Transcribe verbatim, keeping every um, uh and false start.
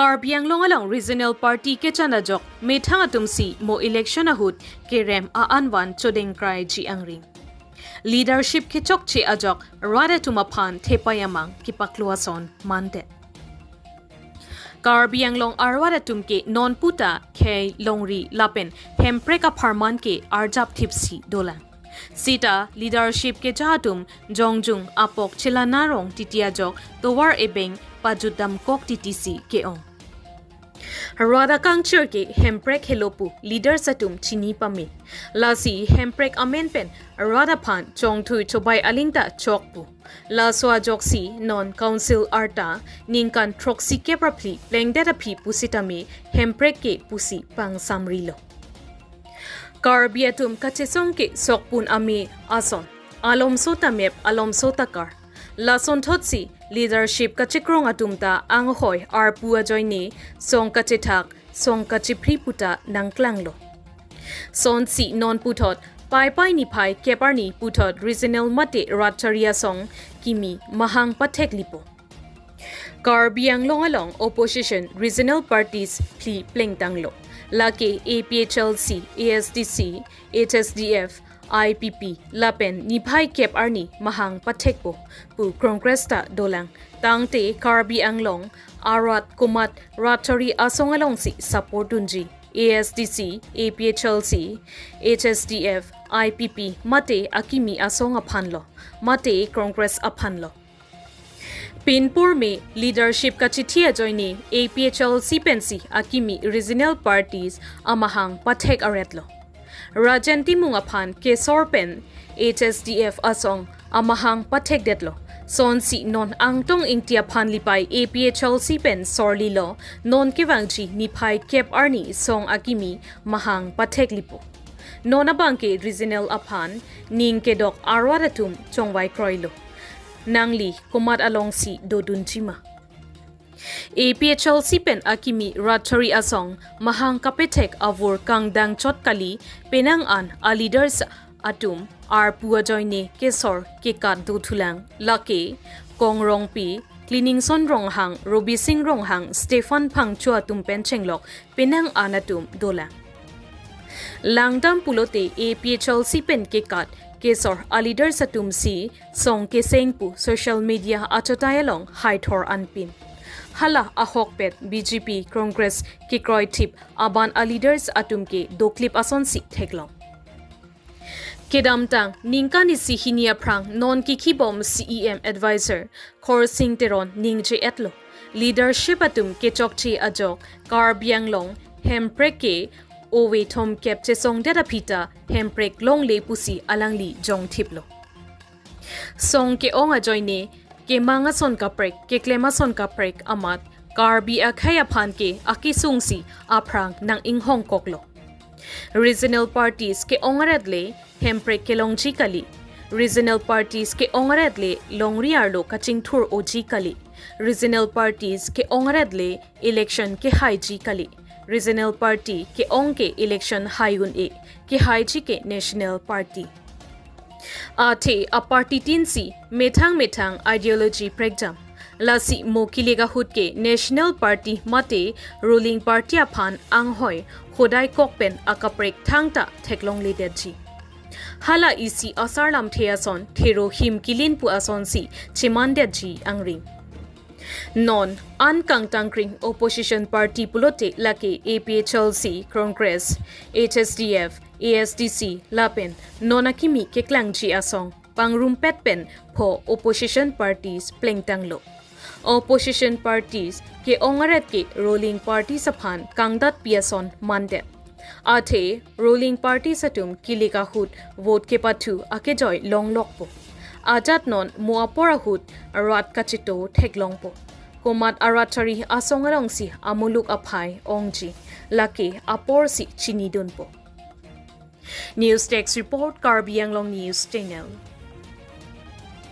Karbi Anglong along regional party kechan ajok methang atum si mo election ahut kerem a-anvan chodengkrai ji angring. Leadership kechokche ajok rat atum aphan thepai amang kepaklo ason mandet. Karbi Anglong arwat atum ke non puta khei longri lapen hemprek apharman ke arjap thipsi dolang. Sita leadership keja atum jongjung apok chelanarong titi ajok tovar ebeng pajutdamkok titi si ke-ong. Rat akangchir ke hemprek helo pu leaders atum chini pame. Lasi hemprek amen pen rat aphan chongthui chobai aling ta chok pu. Laso ajoksi non council arta ningkan throksi kep ra phli plengdet aphi pusitame hemprek ke pusi pangsamrilo. Karbi atum kachesong ke sokpun ame ason. Alomso ta mep, alomso ta kar. Lasonthotsi leadership kachekrong atum ta anghoi arpu ajoine song kachethak, song kachephri puta nangklanglo. Sonsi non puthot Paipai niphai kep arni puthot regional mate rat chari asong kimi mahang patheklipo. Karbi Anglong along opposition regional parties phli plengtanglo. Lake A P H L C, A S D C, H S D F, I P P lapen niphai kep arni mahang pathekpo pu Congress ta dolang. Tangte Karbi Anglong arat komat rat chari asong alongsi support dunji. A S D C, A P H L C, H S D F, I P P mate akimi asong aphanlo, mate Congress aphanlo. Pinpur me leadership kachithi ajoine A P H L C pensi akimi regional parties amahang pathek aretlo. Rajen Timung aphan kesor pen H S D F asong amahang pathekdetlo. Sonsi non Angtong Ingti aphan lipai A P H L C pen sorlilo, non kevangji niphai kep arni song akimi mahang patheklipo. Non abangke regional aphan ning kedok arwat atum chongvai kroilo. Nangli komat alongsi dodunji ma? A P H L C pen akimi rat chari asong mahang kapethek avur kangdang chot kali, penang an a leaders atum arpu ajoine kesor kekat dothulang, lake Kong Rongpi, Kliningson Ronghang, Robising Ronghang, Stephen Phangcho atum pen chenglok penang an atum dolang. Langdam pulote A P H L C pen kekat kesor a leaders atum si song keseng pu social media achotai along haithor anpin. Hala ahokpet B J P, Congress kekroithip aban a leaders atum ke doklip asonsi theklong. Kedamtang ningkan isi hini aphrang non kikhibom C E M advisor Khorsing Teron ningje-etlo. Leadership atum kechokche ajok Karbi Anglong hemprek ke ove thomkep chesongdet aphi ta hemprek longle pusi alangli jongthiplo. Song ke-ong ajoine kemang ason kaprek, keklem ason kaprek amat Karbi akhei aphan ke akesungsi aphrang nang-inghongkoklo. Regional parties ke-ong aret le hemprek kelongji kali. Regional parties ke-ong aret le longri arlo kachingthur oji kali. Regional parties ke-ong aret le election kehaiji kali. Regional party ke-ong ke election hai un-e, kehaiji ke national party. Athe a party tin si methang methang ideology prekjam. Lasi mo kilik ahut ke national party mate ruling party aphan anghoi hodai kok pen akaprek thangta theklongledetji. Hala isi asar lamthe ason thero him kilin pu asonsi chemandetji angring. Non an kangtangkring opposition party pulote lake A P H L C, Congress, H S D F, A S D C lapen non akimi keklangji asong pangrumpet pen pho opposition parties plengtanglo. Opposition parties ke-ong aret ke ruling parties aphan kangdatpi ason mandet. Athe ruling parties atum kilik ahut vote kepathu akejoi longlokpo. Ajat non mo apor ahut rat kachito theklongpo. Komat arat chari asong alongsi amuluk aphai ongji, lake aporsi chinidunpo. News Desk Report, Karbi Anglong News Channel.